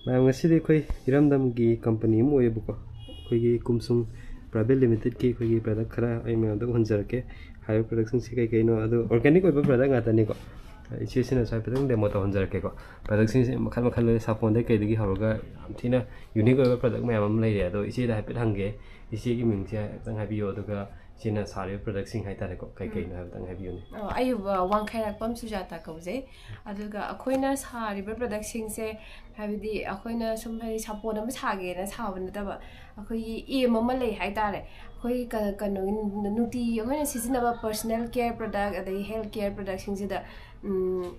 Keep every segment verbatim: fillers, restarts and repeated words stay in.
ꯃꯌꯥꯝ, ꯉꯁꯤꯗꯤ ꯑꯩꯈꯣꯏ ꯏꯔꯝꯗꯝꯒꯤ ꯀꯝꯄꯅꯤ ꯑꯃ ꯑꯣꯏꯌꯦꯕꯀꯣ, ꯑꯩꯈꯣꯏꯒꯤ ꯀꯨꯝꯁꯨꯡ ꯄ꯭ꯔꯥꯏꯚꯦꯠ ꯂꯤꯃꯤꯇꯦꯠꯀꯤ ꯑꯩꯈꯣꯏꯒꯤ ꯄ꯭ꯔꯗꯛ ꯈꯔ ꯑꯩ ꯃꯌꯥꯝꯗ ꯎꯍꯟꯖꯔꯛꯀꯦ꯫ ꯍꯥꯏꯔꯤꯕ ꯄ꯭ꯔꯗꯛꯁꯤꯡꯁꯤ ꯀꯩ ꯀꯩꯅꯣ? ꯑꯗꯨ ꯑꯣꯔꯒꯥꯅꯤꯛ ꯑꯣꯏꯕ ꯄ꯭ꯔꯗꯛ ꯉꯥꯛꯇꯅꯤꯀꯣ꯫ ꯏꯆꯦꯁꯤꯅ ꯁ꯭ꯋꯥꯏ ꯈꯤꯇꯪ ꯗꯦꯃꯣ ꯇꯧꯍꯟꯖꯔꯛꯀꯦꯀꯣ꯫ ꯄ꯭ꯔꯗꯛꯁꯤꯡꯁꯦ ꯃꯈꯜ ꯃꯈꯜ ꯂꯩ, ꯁꯥꯄꯣꯟꯗꯩ ꯀꯩꯗꯒꯤ ꯍꯧꯔꯒ ꯌꯥꯝ ꯊꯤꯅ ꯌꯨꯅꯤꯛ ꯑꯣꯏꯕ ꯄ꯭ꯔꯗꯛ ꯃꯌꯥꯝ ꯑꯃ ꯂꯩꯔꯦ꯫ ꯑꯗꯣ ꯏꯆꯦꯗ ꯍꯥꯏꯐꯦꯠ ꯍꯪꯒꯦ, ꯏꯆꯦꯒꯤ ꯃꯤꯡꯁꯦ ꯈꯤꯇꯪ ꯍꯥꯏꯕꯤꯌꯣ, ꯑꯗꯨꯒ ꯏꯆꯦꯅ ꯁꯥꯔꯤꯕ ꯄ꯭ꯔꯗꯛꯁꯤꯡ ꯍꯥꯏꯇꯥꯔꯦꯀꯣ, ꯀꯩ ꯀꯩꯅꯣ ꯍꯥꯏꯕꯇꯪ ꯍꯥꯏꯕꯤꯌꯨꯅꯦ꯫ ꯑꯣ, ꯑꯩ, ꯑ, ꯋꯥꯡꯈꯩꯔꯥꯛꯄꯝ ꯁꯨꯖꯥꯇꯥ ꯀꯧꯖꯩ꯫ ꯑꯗꯨꯒ ꯑꯩꯈꯣꯏꯅ ꯁꯥꯔꯤꯕ ꯄ꯭ꯔꯗꯛꯁꯤꯡꯁꯦ, ꯍꯥꯏꯕꯗꯤ ꯑꯩꯈꯣꯏꯅ ꯁꯨꯝ, ꯍꯥꯏꯗꯤ ꯁꯥꯄꯣꯟ ꯑꯃ ꯁꯥꯒꯦꯅ ꯁꯥꯕ ꯅꯠꯇꯕ, ꯑꯩꯈꯣꯏꯒꯤ ꯑꯦꯝ ꯑꯃ ꯂꯩ ꯍꯥꯏꯇꯥꯔꯦ꯫ ꯑꯩꯈꯣꯏꯒꯤ ꯀ-, ꯀꯩꯅꯣꯒꯤ ꯅꯨꯡꯇꯤꯒꯤ ꯑꯩꯈꯣꯏꯅ ꯁꯤꯖꯤꯟꯅꯕ ꯄꯔꯁꯣꯅꯦꯜ ꯀꯦꯌꯔ ꯄ꯭ꯔꯗꯛ, ꯑꯗꯒꯤ ꯍꯦꯜꯊ ꯀꯦꯌꯔ ꯄ꯭ꯔꯗꯛꯁꯤꯡꯁꯤꯗ, ꯎꯝ,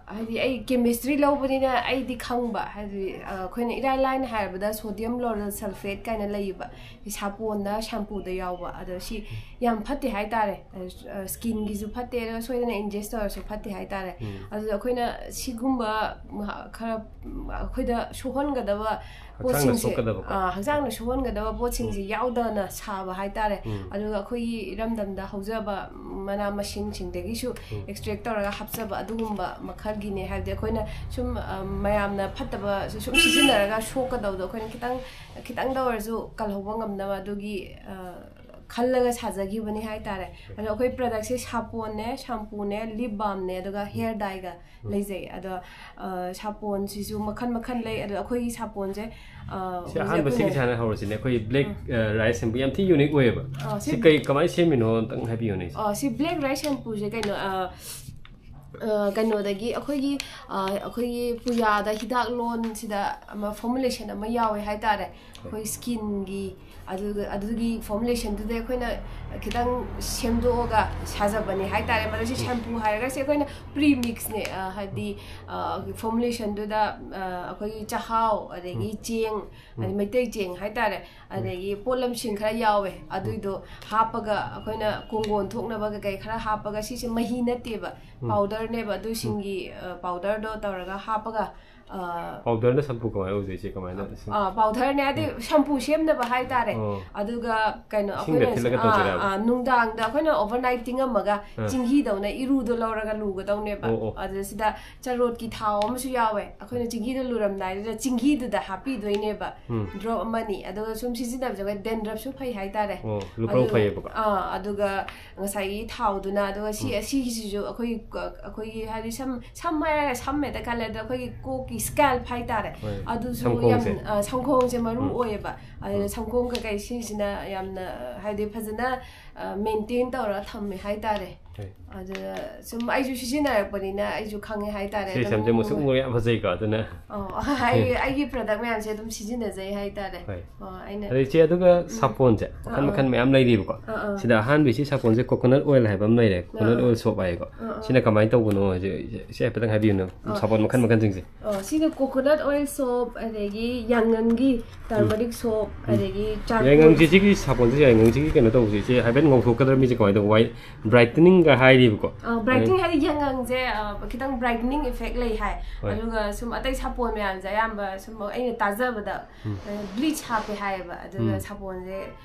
ꯍꯥꯏꯗꯤ ꯑꯩ ꯀꯦꯃꯤꯁꯇ꯭ꯔꯤ ꯂꯧꯕꯅꯤꯅ ꯑꯩꯗꯤ ꯈꯪꯕ, ꯍꯥꯏꯗꯤ, ꯑ, ꯑꯩꯈꯣꯏꯅ ꯏꯔꯥꯏ ꯂꯥꯏꯅ ꯍꯥꯏꯔꯕꯗ ꯁꯣꯗꯤꯌꯝ ꯂꯣꯔꯦꯜ ꯁꯜꯐꯦꯠ ꯀꯥꯏꯅ ꯂꯩꯌꯦꯕ, ꯁꯤ ꯁꯥꯄꯣꯟꯗ, ꯁꯦꯝꯄꯨꯗ ꯌꯥꯎꯕ꯫ ꯑꯗꯣ ꯁꯤ ꯌꯥꯝ ꯐꯠꯇꯦ ꯍꯥꯏꯇꯥꯔꯦ, ꯑ, ꯁ꯭ꯀꯤꯟꯒꯤꯁꯨ ꯐꯠꯇꯦ, ꯑꯗꯨꯒ ꯁꯣꯏꯗꯅ ꯏꯟꯖꯦꯁ ꯇꯧꯔꯁꯨ ꯐꯠꯇꯦ ꯍꯥꯏꯇꯥꯔꯦ꯫ ꯎꯝ꯫ ꯑꯗꯨꯗ ꯑꯩꯈꯣꯏꯅ ꯁꯤꯒꯨꯝꯕ ꯃꯍ-, ꯈꯔ, ꯎꯝ, ꯑꯩꯈꯣꯏꯗ ꯁꯣꯛꯍꯟꯒꯗꯕ ꯍꯛꯆꯥꯡꯗ ꯄꯣꯠꯁꯤꯡꯁꯦ, ꯁꯣꯛꯀꯗꯕꯀꯣ꯫ ꯑ, ꯍꯛꯆꯥꯡꯗ ꯁꯣꯛꯍꯟꯒꯗꯕ ꯄꯣꯠꯁꯤꯡꯁꯦ ꯎꯝ꯫ ꯌꯥꯎꯗꯅ ꯁꯥꯕ ꯍꯥꯏꯇꯥꯔꯦ꯫ ꯎꯝ꯫ ꯑꯗꯨꯒ ꯑꯩꯈꯣꯏꯒꯤ ꯏꯔꯝꯗꯝꯗ ꯍꯧꯖꯕ ꯃꯅꯥ ꯃꯁꯤꯡꯁꯤꯡꯗꯒꯤꯁꯨ ꯎꯝ꯫ ꯑꯦꯛꯁꯇ꯭ꯔꯦꯛ ꯇꯧꯔꯒ ꯍꯥꯞꯆꯕ ꯑꯗꯨꯒꯨꯝꯕ ꯃꯈꯜꯒꯤꯅꯦ꯫ ꯍꯥꯏꯕꯗꯤ ꯑꯩꯈꯣꯏꯅ ꯁꯨꯝ, ꯑ, ꯃꯌꯥꯝꯅ ꯐꯠꯇꯕ ꯁꯨꯝ ꯁꯤꯖꯤꯟꯅꯔꯒ ꯁꯣꯛꯀꯗꯕꯗꯣ ꯑꯩꯈꯣꯏꯅ ꯈꯤꯇꯪ, ꯈꯤꯇꯪꯗ ꯑꯣꯏꯔꯁꯨ ꯀꯜꯍꯧꯕ ꯉꯝꯅꯕ ꯑꯗꯨꯒꯤ, ꯑ, ꯈꯜꯂꯒ ꯁꯥꯖꯈꯤꯕꯅꯤ ꯍꯥꯏꯇꯥꯔꯦ꯫ ꯑꯗꯣ ꯑꯩꯈꯣꯏ ꯄ꯭ꯔꯗꯛꯁꯦ ꯁꯥꯄꯣꯟꯅꯦ, ꯁꯦꯝꯄꯨꯅꯦ, ꯂꯤꯞ ꯕꯥꯝꯅꯦ, ꯑꯗꯨꯒ ꯍꯦꯌꯔ ꯗꯥꯏꯒ ꯎꯝ꯫ ꯂꯩꯖꯩ꯫ ꯑꯗꯣ, ꯑ, ꯁꯥꯄꯣꯟꯁꯤꯁꯨ ꯃꯈꯜ ꯃꯈꯜ ꯂꯩ꯫ ꯑꯗꯣ ꯑꯩꯈꯣꯏꯒꯤ ꯁꯥꯄꯣꯟꯁꯦ, ꯑ, ꯁꯤ ꯍꯧꯖꯤꯛ ꯑꯍꯥꯟꯕ ꯁꯤꯒꯤ ꯑꯩꯈꯣꯏꯅ ꯁꯥꯟꯅ ꯍꯧꯔꯁꯤꯅꯦ, ꯑꯩꯈꯣꯏ ꯕ꯭ꯂꯦꯛ, ꯎꯝ꯫ ꯑ, ꯔꯥꯏꯁ ꯁꯦꯝꯄꯨ ꯌꯥꯝ ꯊꯤ ꯌꯨꯅꯤꯛ ꯑꯣꯏꯌꯦꯕ꯫ ꯑ, ꯁꯤ ꯁꯤ ꯀꯩ, ꯀꯃꯥꯏꯅ ꯁꯦꯝꯃꯤꯅꯣ ꯑꯝꯇꯪ ꯍꯥꯏꯕꯤꯌꯨꯅꯦ꯫ ꯑ, ꯁꯤ ꯕ꯭ꯂꯦꯛ ꯔꯥꯏꯁ ꯁꯦꯝꯄꯨꯁꯦ ꯀꯩꯅꯣ, ꯑ, ꯑ, ꯀꯩꯅꯣꯗꯒꯤ ꯑꯩꯈꯣꯏꯒꯤ, ꯑ, ꯑꯩꯈꯣꯏꯒꯤ ꯄꯨꯌꯥꯗ ꯍꯤꯗꯥꯛ ꯂꯣꯟꯁꯤꯗ ꯑꯃ ꯐꯣꯔꯃꯨꯂꯦꯁꯟ ꯑꯃ ꯌꯥꯎꯋꯦ ꯍꯥꯏꯇꯥꯔꯦ꯫ ꯑꯩꯈꯣꯏ ꯁ꯭ꯀꯤꯟꯒꯤ ꯑꯗꯨꯒ, ꯑꯗꯨꯒꯤ ꯐꯣꯔꯃꯨꯂꯦꯁꯟꯗꯨꯗ ꯑꯩꯈꯣꯏꯅ ꯈꯤꯇꯪ ꯁꯦꯝꯗꯣꯛꯑꯒ ꯁꯥꯖꯕꯅꯦ ꯍꯥꯏꯇꯥꯔꯦ꯫ ꯃꯗꯨ ꯁꯤ ꯎꯝ꯫ ꯁꯦꯝꯄꯨ ꯍꯥꯏꯔꯒ ꯁꯤ ꯑꯩꯈꯣꯏꯅ ꯄ꯭ꯔꯤ ꯃꯤꯛꯁꯅꯦ, ꯑ, ꯍꯥꯏꯗꯤ, ꯑ, ꯐꯣꯔꯃꯨꯂꯦꯁꯟꯗꯨꯗ, ꯑ, ꯑꯩꯈꯣꯏꯒꯤ ꯆꯥꯛꯍꯥꯎ, ꯑꯗꯒꯤ ꯎꯝ꯫ ꯆꯦꯡ, ꯎꯝ꯫ ꯑꯗꯩ ꯃꯩꯇꯩ ꯆꯦꯡ ꯍꯥꯏꯇꯥꯔꯦ, ꯎꯝ꯫ ꯑꯗꯒꯤ ꯄꯣꯠꯂꯝꯁꯤꯡ ꯈꯔ ꯌꯥꯎꯋꯦ, ꯎꯝ꯫ ꯑꯗꯨꯏꯗꯣ ꯍꯥꯞꯄꯒ ꯑꯩꯈꯣꯏꯅ ꯀꯣꯡꯒꯣꯟ ꯊꯣꯛꯅꯕ ꯀꯩꯀꯩ ꯈꯔ ꯍꯥꯞꯄꯒ, ꯁꯤꯁꯦ ꯃꯍꯤ ꯅꯠꯇꯦꯕ, ꯎꯝ꯫ ꯄꯥꯎꯗꯔꯅꯦꯕ, ꯎꯝ꯫ ꯑꯗꯨꯁꯤꯡꯒꯤ, ꯑ, ꯄꯥꯎꯗꯔꯗꯣ ꯇꯧꯔꯒ ꯍꯥꯞꯄꯒ ꯄꯥꯎꯗꯔꯅ ꯁꯝꯄꯨ ꯀꯃꯥꯏꯅ ꯑꯣꯏꯗꯣꯏꯁꯦ? ꯀꯃꯥꯏꯅ ꯏꯁꯤꯡ? ꯄꯥꯎꯗꯔꯅꯦ, ꯍꯥꯏꯗꯤ ꯁꯝꯄꯨ ꯁꯦꯝꯅꯕ ꯍꯥꯏꯇꯥꯔꯦ꯫ ꯑꯣ꯫ ꯑꯗꯨꯒ ꯀꯩꯅꯣ, ꯏꯁꯤꯡꯗ ꯑꯩꯈꯣꯏꯅ, ꯊꯤꯠꯂꯒ ꯑꯥ, ꯇꯧꯖꯔꯦꯕ? ꯑꯥ, ꯅꯨꯡꯗꯥꯡꯗ ꯑꯩꯈꯣꯏꯅ ꯑꯣꯚꯔꯅꯥꯏꯠ ꯇꯤꯡꯉꯝꯃꯒ ꯑꯥ꯫ ꯆꯤꯡꯍꯤꯗꯧꯅ ꯏꯔꯨꯗꯣ ꯂꯧꯔꯒ ꯂꯨꯒꯗꯧꯅꯦꯕ꯫ ꯑꯣ, ꯑꯣ꯫ ꯑꯗꯨꯗ ꯁꯤꯗ ꯆꯔꯣꯠꯀꯤ ꯊꯥꯎ ꯑꯃꯁꯨ ꯌꯥꯎꯋꯦ꯫ ꯑꯩꯈꯣꯏꯅ ꯆꯤꯡꯍꯤꯗꯣ ꯂꯨꯔꯝꯗꯥꯏꯗꯨꯗ ꯆꯤꯡꯍꯤꯗꯨꯗ ꯍꯥꯞꯄꯤꯗꯣꯏꯅꯦꯕ꯫ ꯎꯝ꯫ ꯗ꯭ꯔꯣꯞ ꯑꯃꯅꯤ꯫ ꯑꯗꯨꯒ ꯁꯨꯝ ꯁꯤꯖꯤꯟꯅꯕꯁꯦ ꯑꯩꯈꯣꯏ ꯗꯦꯟꯗ꯭ꯔꯞꯁꯨ ꯐꯩ ꯍꯥꯏꯇꯥꯔꯦ꯫ ꯑꯣ, ꯂꯨꯄꯧ ꯑꯗꯨ, ꯐꯩꯌꯦꯕꯀꯣ? ꯑꯥ, ꯑꯗꯨꯒ ꯉꯁꯥꯏꯒꯤ ꯊꯥꯎꯗꯨꯅ, ꯑꯗꯨꯒ ꯁꯤ, ꯎꯝ꯫ ꯑꯁꯤꯒꯤꯁꯤꯁꯨ ꯑꯩꯈꯣꯏꯒꯤ, ꯑꯩꯈꯣꯏꯒꯤ ꯍꯥꯏꯗꯤ ꯁꯝ, ꯁꯝ ꯍꯥꯏꯔꯒ ꯁꯝ ꯍꯦꯛꯇ ꯈꯜꯂꯦ, ꯑꯗꯣ ꯑꯩꯈꯣꯏꯒꯤ ꯀꯣꯛꯀꯤ ꯁ꯭ꯀꯦꯜꯞ ꯍꯥꯏꯇꯥꯔꯦ, ꯍꯣꯏ, ꯑꯗꯨꯁꯨ ꯁꯝꯈꯣꯡꯁꯦ꯫ ꯌꯥꯝ, ꯑ, ꯁꯝꯈꯣꯡꯁꯦ ꯃꯔꯨ ꯎꯝ꯫ ꯑꯣꯏꯌꯦꯕ꯫ ꯑꯗꯨꯅ ꯎꯝ꯫ ꯁꯝꯈꯣꯡ ꯀꯩꯀꯩ ꯁꯤꯁꯤꯅ ꯌꯥꯝꯅ, ꯑ, ꯍꯥꯏꯗꯤ ꯐꯖꯅ, ꯑ, ꯃꯦꯟꯇꯦꯟ ꯇꯧꯔꯒ ꯊꯝꯃꯦ ꯍꯥꯏꯇꯥꯔꯦ꯫ ꯍꯣꯏ꯫ ꯑꯗꯨꯅ ꯁꯨꯝ ꯑꯩꯁꯨ ꯁꯤꯖꯤꯟꯅꯔꯛꯄꯅꯤꯅ ꯑꯩꯁꯨ ꯈꯪꯉꯦ ꯍꯥꯏꯇꯥꯔꯦ꯫ ꯁꯤ ꯑꯗꯨꯝ ꯁꯝꯁꯦ ꯃꯨꯁꯨꯛ ꯃꯨꯔꯦ, ꯌꯥꯝ ꯐꯖꯩꯀꯣ, ꯑꯗꯨꯅ꯫ ꯑꯣ, ꯑꯩ, ꯑꯩꯒꯤ ꯄ꯭ꯔꯗꯛ ꯃꯌꯥꯝꯁꯦ ꯑꯗꯨꯝ ꯁꯤꯖꯤꯟꯅꯖꯩ ꯍꯥꯏꯇꯥꯔꯦ꯫ ꯍꯣꯏ꯫ ꯑꯣ, ꯑꯩꯅ ꯑꯗꯩ ꯏꯆꯦ, ꯑꯗꯨꯒ ꯎꯝ꯫ ꯁꯥꯄꯣꯟꯁꯦ ꯃꯈꯜ ꯑꯥ, ꯑꯥ꯫ ꯃꯈꯜ ꯃꯌꯥꯝ ꯂꯩꯔꯤꯕꯀꯣ꯫ ꯑꯥ, ꯑꯥ꯫ ꯁꯤꯗ ꯑꯍꯥꯟꯕꯁꯤ ꯁꯥꯄꯣꯟꯁꯦ ꯀꯣꯀꯣꯅꯠ ꯑꯣꯏꯜ ꯍꯥꯏꯕ ꯑꯃ ꯂꯩꯔꯦ, ꯀꯣꯀꯣꯅꯠ ꯑꯥ, ꯑꯥ꯫ ꯑꯣꯏꯜ ꯁꯣꯞ ꯍꯥꯏꯌꯦꯀꯣ꯫ ꯑꯥ, ꯑꯥ꯫ ꯁꯤꯅ ꯀꯃꯥꯏꯅ ꯇꯧꯕꯅꯣ ꯍꯥꯏꯁꯦ ꯏꯆꯦ ꯍꯥꯏꯐꯦꯠꯇꯪ ꯍꯥꯏꯕꯤꯌꯨꯅꯦ, ꯑꯥ꯫ ꯁꯥꯄꯣꯟ ꯃꯈꯜ ꯃꯈꯜꯁꯤꯡꯁꯦ꯫ ꯑꯣ, ꯁꯤꯅ ꯀꯣꯀꯣꯅꯠ ꯑꯣꯏꯜ ꯁꯣꯞ, ꯑꯗꯒꯤ ꯌꯥꯉꯪꯒꯤ ꯎꯝ꯫ ꯇꯔꯃꯔꯤꯛ ꯁꯣꯞ, ꯎꯝ꯫ ꯑꯗꯒꯤ ꯆꯥꯔꯀꯣꯜ ꯌꯥꯉꯪꯁꯦ ꯁꯣꯞ꯫ ꯁꯤꯒꯤ ꯁꯥꯄꯣꯟꯁꯦ, ꯌꯥꯉꯪꯁꯤꯒꯤ ꯀꯩꯅꯣ ꯇꯧꯕꯁꯦ ꯏꯆꯦ, ꯍꯥꯏꯐꯦꯠ ꯉꯧꯊꯣꯛꯀꯗ꯭ꯔꯥ ꯃꯤꯁꯦ ꯀꯃꯥꯏꯅ ꯇꯧꯕ? ꯋꯥꯏ-, ꯕ꯭ꯔꯥꯏꯇꯅꯤꯡꯒ ꯍꯥꯏꯔꯤꯕꯀꯣ꯫ ꯑ, ꯕ꯭ꯔꯥꯏꯇꯅꯤꯡ ꯑꯗꯩ ꯍꯥꯏꯗꯤ ꯌꯥꯉꯪꯁꯦ, ꯑ, ꯈꯤꯇꯪ ꯕ꯭ꯔꯥꯏꯇꯅꯤꯡ ꯏꯐꯦꯛ ꯂꯩ ꯍꯥꯏ꯫ ꯍꯣꯏ꯫ ꯑꯗꯨꯒ ꯁꯨꯝ ꯑꯇꯩ ꯁꯥꯄꯣꯟ ꯃꯌꯥꯝꯁꯦ ꯑꯌꯥꯝꯕ ꯁꯨꯝ ꯑꯩꯅ ꯇꯥꯖꯕꯗ, ꯎꯝ꯫ ꯑ, ꯕ꯭ꯂꯤꯆ ꯍꯥꯞꯄꯦ ꯍꯥꯏꯌꯦꯕ꯫ ꯑꯗꯨꯒ ꯎꯝ꯫ ꯁꯥꯄꯣꯟꯁꯦ,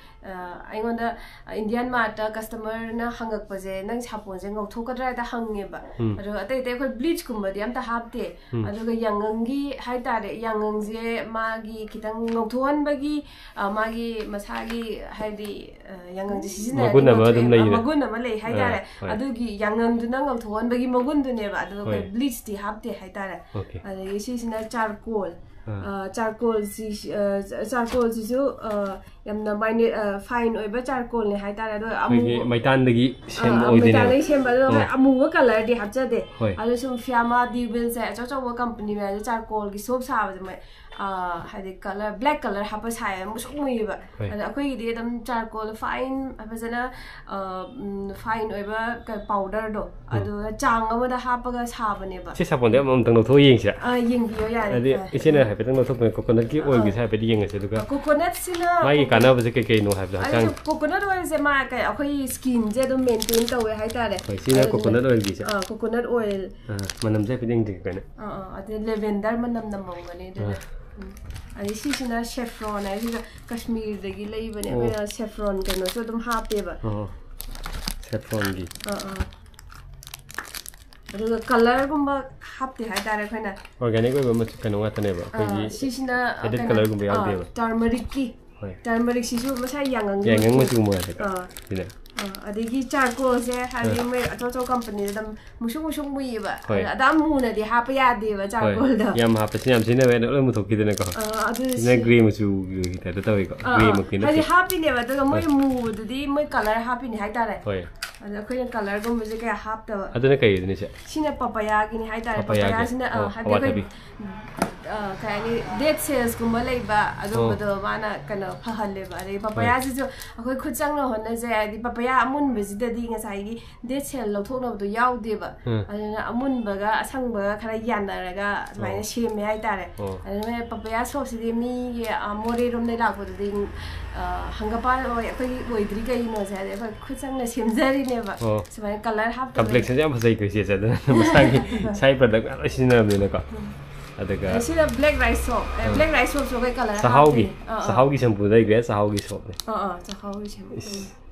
ꯑ, ꯑꯩꯉꯣꯟꯗ ꯏꯟꯗꯤꯌꯥꯟ ꯃꯥꯔꯠꯇ ꯀꯁꯇꯃꯔꯅ ꯍꯪꯉꯛꯄꯁꯦ, "ꯅꯪ ꯁꯥꯄꯣꯟꯁꯦ ꯉꯧꯊꯣꯛꯀꯗ꯭ꯔꯥ?" ꯍꯦꯛꯇ ꯍꯪꯉꯦꯕ꯫ ꯎꯝ꯫ ꯑꯗꯨꯒ ꯑꯇꯩ ꯑꯇꯩ ꯑꯩꯈꯣꯏ ꯕ꯭ꯂꯤꯆꯀꯨꯝꯕꯗꯤ ꯑꯝꯇ ꯍꯥꯞꯇꯦ꯫ ꯎꯝ꯫ ꯑꯗꯨꯒ ꯌꯥꯉꯪꯒꯤ ꯍꯥꯏꯇꯥꯔꯦ, ꯌꯥꯉꯪꯁꯦ ꯃꯥꯒꯤ ꯈꯤꯇꯪ ꯉꯧꯊꯣꯛꯍꯟꯕꯒꯤ, ꯑ, ꯃꯥꯒꯤ ꯃꯁꯥꯒꯤ ꯍꯥꯏꯗꯤ, ꯑ, ꯌꯥꯉꯪꯁꯦ ꯁꯤꯖꯤꯟꯅꯔꯗꯤ ꯃꯒꯨꯟ ꯑꯃ ꯑꯗꯨꯝ ꯉꯧꯊꯣꯛꯑꯦ, ꯑ, ꯂꯩꯔꯦ꯫ ꯃꯒꯨꯟ ꯑꯃ ꯂꯩ ꯍꯥꯏꯇꯥꯔꯦ꯫ ꯑ, ꯍꯣꯏ꯫ ꯑꯗꯨꯒꯤ ꯌꯥꯉꯪꯗꯨꯅ ꯉꯧꯊꯣꯛꯍꯟꯕꯒꯤ ꯃꯒꯨꯟꯗꯨꯅꯦꯕ, ꯑꯗꯨꯒ ꯑꯩꯈꯣꯏ ꯍꯣꯏ꯫ ꯕ꯭ꯂꯤꯆꯇꯤ ꯍꯥꯞꯇꯦ ꯍꯥꯏꯇꯥꯔꯦ꯫ ꯑꯣꯀꯦ꯫ ꯑꯗꯒꯤ ꯁꯤꯁꯤꯅ ꯆꯥꯔꯀꯣꯜ꯫ ꯑꯥ꯫ ꯑ, ꯆꯥꯔꯀꯣꯜꯁꯤ, ꯑ, ꯆꯥꯔꯀꯣꯜꯁꯤꯁꯨ, ꯑ, ꯌꯥꯝꯅ ꯃꯥꯏꯅ-, ꯑ, ꯐꯥꯏꯟ ꯑꯣꯏꯕ ꯆꯥꯔꯀꯣꯜꯅꯦ ꯍꯥꯏꯇꯥꯔꯦ꯫ ꯑꯗꯣ ꯑꯩꯈꯣꯏꯒꯤ ꯑꯃꯨꯕ-, ꯃꯩꯇꯥꯟꯗꯒꯤ ꯑ, ꯁꯦꯝꯕ ꯑ, ꯑꯣꯏꯗꯣꯏꯅꯦꯕ꯫ ꯃꯩꯇꯥꯟꯗꯒꯤ ꯁꯦꯝꯕ, ꯑꯗꯣ ꯑꯣ꯫ ꯑꯃꯨꯕ ꯀꯂꯔꯗꯤ ꯍꯥꯞꯆꯗꯦ꯫ ꯍꯣꯏ꯫ ꯑꯗꯣ ꯁꯨꯝ ꯐꯤꯌꯥꯃꯥ, ꯗꯤꯕꯤꯜꯁꯦ ꯑꯆꯧ ꯑꯆꯧꯕ ꯀꯝꯄꯅꯤ ꯃꯌꯥꯝꯁꯦ ꯆꯥꯔꯀꯣꯜꯒꯤ ꯁꯣꯞ ꯁꯥꯕꯁꯦ ꯃꯣꯏ, ꯑ, ꯍꯥꯏꯗꯤ ꯀꯂꯔ, ꯕ꯭ꯂꯦꯛ ꯀꯂꯔ ꯍꯥꯞꯄ ꯁꯥꯏꯌꯦ, ꯃꯨꯁꯨꯛ ꯃꯨꯏꯌꯦꯕ꯫ ꯍꯣꯏ꯫ ꯑꯗꯣ ꯑꯩꯈꯣꯏꯒꯤꯗꯤ ꯑꯗꯨꯝ ꯆꯥꯔꯀꯣꯜ ꯐꯥꯏꯟ ꯐꯖꯅ, ꯑ, ꯎꯝ, ꯐꯥꯏꯟ ꯑꯣꯏꯕ ꯀ-, ꯄꯥꯎꯗꯔꯗꯣ, ꯎꯝ꯫ ꯑꯗꯨꯒ ꯆꯥꯡ ꯑꯃꯗ ꯍꯥꯞꯄꯒ ꯁꯥꯕꯅꯦꯕ꯫ ꯁꯤ ꯁꯥꯄꯣꯟꯗꯤ ꯑꯃꯃꯝꯇꯪ ꯂꯧꯊꯣꯛꯑ ꯌꯦꯡꯁꯤꯔꯥ? ꯑ, ꯌꯦꯡꯕꯤꯌꯣ ꯌꯥꯔꯦ꯫ ꯍꯥꯏꯗꯤ ꯑ꯫ ꯏꯆꯦꯅ ꯈꯤꯇꯪ ꯂꯧꯊꯣꯛꯄꯅꯦ꯫ ꯀꯣꯀꯣꯅꯠꯀꯤ ꯑꯣꯏꯜꯒꯤꯁꯦ ꯍꯥꯏꯐꯦꯠ ꯌꯦꯡꯉꯁꯦ, ꯑꯗꯨꯒ ꯀꯣꯀꯣꯅꯠꯁꯤꯅ ꯃꯥꯒꯤ ꯀꯥꯟꯅꯕꯁꯦ ꯀꯩ ꯀꯩꯅꯣ ꯍꯥꯏꯕꯗꯣ ꯍꯛꯆꯥꯡ ꯀꯣꯀꯣꯅꯠ ꯑꯣꯏꯜꯁꯦ ꯃꯥ ꯀꯩ ꯑꯩꯈꯣꯏꯒꯤ ꯁ꯭ꯀꯤꯟꯁꯦ ꯑꯗꯨꯝ ꯃꯦꯟꯇꯦꯟ ꯇꯧꯋꯦ ꯍꯥꯏꯇꯥꯔꯦ꯫ ꯍꯣꯏ, ꯁꯤꯅ ꯑꯗꯨꯅ- ꯀꯣꯀꯣꯅꯠ ꯑꯣꯏꯜꯒꯤꯁꯦ꯫ ꯑꯥ, ꯀꯣꯀꯣꯅꯠ ꯑꯣꯏꯜ ꯑꯥ, ꯃꯅꯝꯁꯦ ꯍꯥꯏꯐꯦꯠ ꯌꯦꯡꯖꯒꯦ ꯀꯩꯅꯣ꯫ ꯑꯥ ꯑꯥ ꯑꯗꯩ ꯂꯦꯚꯦꯟꯗꯔ ꯃꯅꯝ ꯅꯝꯃꯝꯒꯅꯤ ꯑꯗꯨꯅ꯫ ꯑꯥ꯫ ꯎꯝ꯫ ꯑꯗꯩ ꯁꯤꯁꯤꯅ ꯁꯦꯐ꯭ꯔꯣꯟ ꯍꯥꯏꯁꯤꯒ ꯀꯥꯁꯃꯤꯔꯗꯒꯤ ꯂꯩꯕꯅꯦ꯫ ꯑꯣ꯫ ꯑꯩꯈꯣꯏꯅ ꯁꯦꯐ꯭ꯔꯣꯟ ꯀꯩꯅꯣꯁꯨ ꯑꯗꯨꯝ ꯍꯥꯞꯄꯦꯕ꯫ ꯑꯣ, ꯁꯦꯐ꯭ꯔꯣꯟꯒꯤ꯫ ꯑꯥ ꯑꯥ ꯑꯗꯨꯒ ꯀꯂꯔꯒꯨꯝꯕ ꯍꯥꯞꯇꯦ ꯍꯥꯏꯇꯥꯔꯦ ꯑꯩꯈꯣꯏꯅ꯫ ꯑꯣꯔꯒꯥꯅꯤꯛ ꯑꯣꯏꯕ ꯃꯆꯨ ꯀꯩꯅꯣ ꯉꯥꯛꯇꯅꯦꯕ ꯑꯩꯈꯣꯏꯒꯤ꯫ ꯑꯥ, ꯁꯤꯁꯤꯅ Added colourꯒꯨꯝꯕ ꯌꯥꯎꯗꯦꯕ꯫ ꯇꯔꯃꯔꯤꯛꯀꯤ ꯍꯣꯏ, ꯇꯔꯃꯔꯤꯛꯁꯤꯁꯨ ꯃꯁꯥ ꯌꯥꯉꯪꯒꯤ ꯌꯥꯉꯪ ꯃꯆꯨ꯫ ꯃꯆꯨꯒꯨꯝꯕ ꯍꯥꯏꯁꯦ ꯑꯥ꯫ ꯁꯤꯅ꯫ ꯑꯥ, ꯑꯗꯒꯤ ꯆꯥꯔꯀꯣꯜꯁꯦ ꯍꯥꯏꯗꯤ ꯃꯣꯏ ꯑꯆꯧ ꯑꯆꯧ ꯀꯝꯄꯅꯤꯗ ꯑꯗꯨꯝ ꯃꯨꯁꯨꯛ ꯃꯨꯁꯨꯛ ꯃꯨꯏꯌꯦꯕ꯫ ꯍꯣꯏ꯫ ꯑꯗ ꯑꯗꯥꯝ ꯃꯨꯅꯗꯤ ꯍꯥꯞꯄ ꯌꯥꯗꯦꯕ ꯍꯣꯏ, ꯆꯥꯔꯀꯣꯜꯗꯣ꯫ ꯌꯥꯝ ꯍꯥꯞꯄꯁꯤ ꯌꯥꯝ ꯁꯤꯖꯤꯟꯅꯕ ꯌꯥꯗꯦ, ꯂꯣꯏ ꯃꯨꯊꯣꯛꯈꯤꯗꯅꯀꯣ꯫ ꯑꯥ, ꯑꯗꯨ ꯁꯤꯅ ꯁꯤ- ꯒ꯭ꯔꯦ ꯃꯆꯨꯒꯤ ꯇꯥꯏꯞꯇ ꯇꯧꯋꯤꯀꯣ꯫ ꯑꯥ, ꯒ꯭ꯔꯦ ꯑꯥ, ꯃꯛꯇꯤ ꯍꯥꯏꯗꯤ ꯅꯠꯇꯦ꯫ ꯍꯥꯞꯄꯤꯅꯦꯕ ꯑꯗꯨꯒ ꯃꯣꯏ ꯍꯣꯏ꯫ ꯃꯨꯕꯗꯨꯗꯤ ꯃꯣꯏ ꯀꯂꯔ ꯍꯥꯞꯄꯤꯅꯦ ꯍꯥꯏꯇꯥꯔꯦ꯫ ꯍꯣꯏ꯫ ꯑꯗ ꯑꯩꯈꯣꯏꯅ ꯀꯂꯔꯒꯨꯝꯕꯁꯦ ꯀꯌꯥ ꯍꯥꯞꯇꯕ꯫ ꯑꯗꯨꯅ ꯀꯩ ꯑꯣꯏꯗꯣꯏꯅꯤ ꯁꯦ? ꯁꯤꯅ ꯄꯄꯌꯥꯒꯤꯅꯤ ꯍꯥꯏꯇꯥꯔꯦ꯫ ꯄꯄꯌꯥꯒꯤ? ꯄꯄꯌꯥꯁꯤꯅ ꯑꯥ, ꯑꯣ, ꯍꯥꯏꯗꯤ ꯑꯩꯈꯣꯏ ꯑꯋꯥꯊꯕꯤ꯫ ꯑꯥ, ꯀꯩ ꯍꯥꯏꯅꯤ, ꯗꯦꯠ ꯁꯦꯜꯁꯀꯨꯝꯕ ꯂꯩꯕ ꯑꯗꯨꯝꯕꯗꯣ ꯃꯥꯅ ꯀꯩꯅꯣ ꯐꯍꯜꯂꯦꯕ꯫ ꯑꯗꯩ ꯄꯄꯌꯥꯁꯤꯁꯨ ꯑꯩꯈꯣꯏ ꯈꯨꯠ ꯆꯪꯅ ꯍꯣꯠꯅꯖꯩ ꯍꯥꯏꯗꯤ ꯄꯄꯌꯥ ꯑꯃꯨꯟꯕꯁꯤꯗꯗꯤ ꯉꯁꯥꯏꯒꯤ ꯗꯦꯠ ꯁꯦꯜ ꯂꯧꯊꯣꯛꯅꯕꯗꯣ ꯌꯥꯎꯗꯦꯕ꯫ ꯎꯝ꯫ ꯑꯗꯨꯅ ꯑꯃꯨꯟꯕꯒ ꯑꯁꯪꯕꯒ ꯈꯔ ꯌꯥꯟꯅꯔꯒ ꯁꯨꯃꯥꯏꯅ ꯑꯣ꯫ ꯁꯦꯝꯃꯦ ꯍꯥꯏꯇꯥꯔꯦ꯫ ꯑꯣ꯫ ꯑꯗꯨꯅ ꯄꯄꯌꯥ ꯁꯣꯞꯁꯤꯗꯤ ꯃꯤꯒꯤ ꯑꯥ, ꯃꯣꯔꯦꯔꯣꯝꯗꯩ ꯂꯥꯛꯄꯗꯨꯗꯤ ꯑꯥ, ꯍꯪꯒꯄꯥꯟ ꯑꯣꯏ ꯑꯩꯈꯣꯏꯒꯤ ꯑꯣꯏꯗ꯭ꯔꯤ ꯀꯩꯒꯤꯅꯣꯁꯦ ꯍꯥꯏꯗꯤ ꯑꯩꯈꯣꯏ ꯈꯨꯠ ꯆꯪꯅ ꯁꯦꯝꯖꯔꯤꯅꯦꯕ꯫ ꯑꯣ꯫ ꯁꯨꯃꯥꯏꯅ ꯀꯂꯔ ꯍꯥꯞꯇꯕ꯫ ꯀꯝꯄ꯭ꯂꯦꯛꯁꯟꯁꯦ ꯌꯥꯝ ꯐꯖꯩꯀꯣ ꯏꯆꯦꯁꯦ, ꯑꯗꯨꯅ ꯃꯁꯥꯒꯤ ꯏꯁꯥꯒꯤ ꯄ꯭ꯔꯗꯛ ꯃꯌꯥꯝ ꯂꯣꯏ ꯁꯤꯖꯤꯟꯅꯔꯕꯅꯤꯅꯀꯣ꯫ ꯑꯗꯨꯒ ꯑꯗꯩ ꯁꯤꯅ ꯕ꯭ꯂꯦꯛ ꯔꯥꯏꯁ ꯁꯣꯞ꯫ ꯑꯦ, ꯑꯥ꯫ ꯕ꯭ꯂꯦꯛ ꯔꯥꯏꯁ ꯁꯣꯞꯁꯨ ꯑꯩꯈꯣꯏ ꯀꯂꯔ ꯆꯥꯛꯍꯥꯎꯒꯤ ꯍꯥꯞꯇꯣꯏꯅꯦ꯫ ꯑꯥ, ꯑꯥ꯫ ꯆꯥꯛꯍꯥꯎꯒꯤ ꯁꯦꯝꯄꯨ ꯂꯩꯈ꯭ꯔꯦ, ꯆꯥꯛꯍꯥꯎꯒꯤ ꯁꯣꯞꯅꯦ꯫ ꯑꯥ, ꯑꯥ, ꯆꯥꯛꯍꯥꯎꯒꯤ ꯁꯦꯝꯄꯨ꯫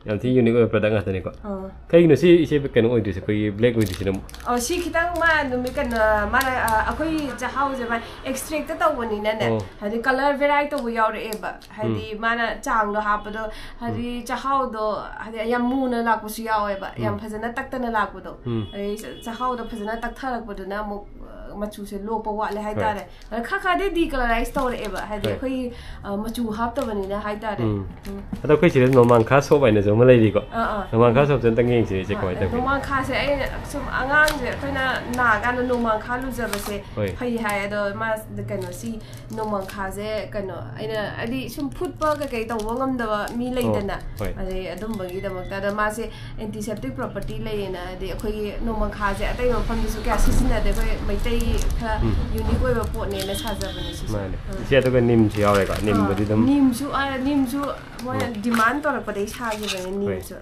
ꯌꯥꯝ ꯊꯤ ꯌꯨꯅꯤꯛ ꯑꯣꯏꯕ ꯄ꯭ꯔꯗꯛ ꯉꯥꯛꯇꯅꯤꯀꯣ꯫ ꯑꯥ꯫ ꯀꯩꯒꯤꯅꯣ ꯁꯤ ꯏꯆꯦ ꯀꯩꯅꯣ ꯑꯣꯏꯗ꯭ꯔꯤꯁꯦ, ꯑꯩꯈꯣꯏꯒꯤ ꯕ꯭ꯂꯦꯛ ꯑꯣꯏꯗ꯭ꯔꯤꯁꯤꯅ ꯑꯃꯨꯛ? ꯑꯣ, ꯁꯤ ꯈꯤꯇꯪ ꯃꯥ ꯅꯨꯃꯤꯠ ꯀꯩꯅꯣ, ꯃꯥꯅ, ꯑ, ꯑꯩꯈꯣꯏ ꯆꯥꯛꯍꯥꯎꯁꯦ ꯃꯥ ꯑꯦꯛꯁꯇ꯭ꯔꯦꯛꯇ ꯇꯧꯕꯅꯤꯅꯅꯦ, ꯑꯣ꯫ ꯍꯥꯏꯗꯤ ꯀꯂꯔ ꯚꯦꯔꯥꯏ ꯇꯧꯕ ꯌꯥꯎꯔꯛꯑꯦꯕ꯫ ꯍꯥꯏꯗꯤ ꯃꯥꯅ ꯆꯥꯡꯗꯣ ꯍꯥꯞꯄꯗꯣ, ꯍꯥꯏꯗꯤ ꯆꯥꯛꯍꯥꯎꯗꯣ ꯍꯥꯏꯗꯤ ꯌꯥꯝ ꯃꯨꯅ ꯂꯥꯛꯄꯁꯨ ꯌꯥꯎꯋꯦꯕ, ꯌꯥꯝ ꯐꯖꯅ ꯇꯛꯇꯅ ꯂꯥꯛꯄꯗꯣ꯫ ꯎꯝ꯫ ꯑꯗꯩ ꯆ-, ꯆꯥꯛꯍꯥꯎꯗꯣ ꯐꯖꯅ ꯇꯛꯊꯔꯛꯄꯗꯨꯅ ꯑꯃꯨꯛ, ꯑ, ꯃꯆꯨꯁꯦ ꯂꯣꯛꯄ ꯋꯥꯠꯂꯦ ꯍꯥꯏꯇꯥꯔꯦ꯫ ꯑꯗ ꯈꯔ ꯈꯔꯗꯤ ꯗꯤꯀꯂꯔꯥꯏꯁ ꯇꯧꯔꯛꯑꯦꯕ, ꯍꯥꯏꯗꯤ ꯍꯣꯏ꯫ ꯑꯩꯈꯣꯏꯒꯤ, ꯑ, ꯃꯆꯨ ꯍꯥꯞꯇꯕꯅꯤꯅ ꯍꯥꯏꯇꯥꯔꯦ꯫ ꯎꯝ꯫ ꯎꯝ꯫ ꯑꯗꯣ ꯑꯩꯈꯣꯏ ꯁꯤꯗ ꯅꯣꯡꯃꯥꯡꯈꯥ ꯁꯣꯞ ꯍꯥꯏꯅꯁꯨ ꯑꯃ ꯂꯩꯔꯤꯀꯣ꯫ ꯑꯥ, ꯑꯥ꯫ ꯅꯣꯡꯃꯥꯡꯈꯥ ꯁꯣꯞꯁꯦ ꯑꯝꯇꯪ ꯌꯦꯡꯁꯤ ꯏꯆꯦ, ꯀꯃꯥꯏꯅ ꯇꯧꯒꯦ? ꯅꯣꯡꯃꯥꯡꯈꯥꯁꯦ ꯑꯩꯅ ꯁꯨꯝ ꯑꯉꯥꯡꯁꯦ ꯑꯩꯈꯣꯏꯅ ꯅꯥꯀꯥꯟꯗ ꯅꯣꯡꯃꯥꯡꯈꯥ ꯂꯨꯖꯕꯁꯦ ꯍꯣꯏ꯫ ꯐꯩ ꯍꯥꯏ꯫ ꯑꯗꯣ ꯃꯥ ꯀꯩꯅꯣ ꯁꯤ ꯅꯣꯡꯃꯥꯡꯈꯥꯁꯦ ꯀꯩꯅꯣ ꯑꯩꯅ ꯍꯥꯏꯗꯤ ꯁꯨꯝ ꯐꯨꯠꯄ ꯀꯩꯀꯩ ꯇꯧꯕ ꯉꯝꯗꯕ ꯃꯤ ꯂꯩꯗꯅ꯫ ꯍꯣꯏ꯫ ꯑꯗꯩ ꯑꯗꯨꯝꯕꯒꯤꯗꯃꯛꯇ ꯑꯗ ꯃꯥꯁꯦ ꯑꯦꯟꯇꯤꯁꯦꯞꯇꯤꯛ ꯄ꯭ꯔꯣꯄꯔꯇꯤ ꯂꯩꯌꯦꯅ, ꯍꯥꯏꯗꯤ ꯑꯩꯈꯣꯏꯒꯤ ꯅꯣꯡꯃꯥꯡꯈꯥꯁꯦ ꯑꯇꯩ ꯃꯐꯝꯗꯁꯨ ꯀꯌꯥ ꯁꯤꯖꯤꯟꯅꯗꯦ, ꯑꯩꯈꯣꯏ ꯃꯩꯇꯩ ꯈꯔ ꯎꯝ꯫ ꯌꯨꯅꯤꯛ ꯑꯣꯏꯕ ꯄꯣꯠꯅꯦꯅ ꯁꯥꯖꯕꯅꯦ ꯁꯤꯁꯦ꯫ ꯃꯥꯅꯦ꯫ ꯎꯝ꯫ ꯏꯆꯦ, ꯑꯗꯨꯒ ꯅꯤꯝꯁꯨ ꯌꯥꯎꯔꯦꯀꯣ? ꯅꯤꯝꯕꯨꯗꯤ ꯑꯥ, ꯑꯗꯨꯝ ꯅꯤꯝꯁꯨ, ꯑꯥ, ꯅꯤꯝꯁꯨ ꯃꯣꯏꯅ ꯎꯝ꯫ ꯗꯤꯃꯥꯟ ꯇꯧꯔꯛꯄꯗꯒꯤ ꯁꯥꯈꯤꯕꯅꯦ ꯍꯣꯏ꯫ ꯅꯤꯝꯁꯨ꯫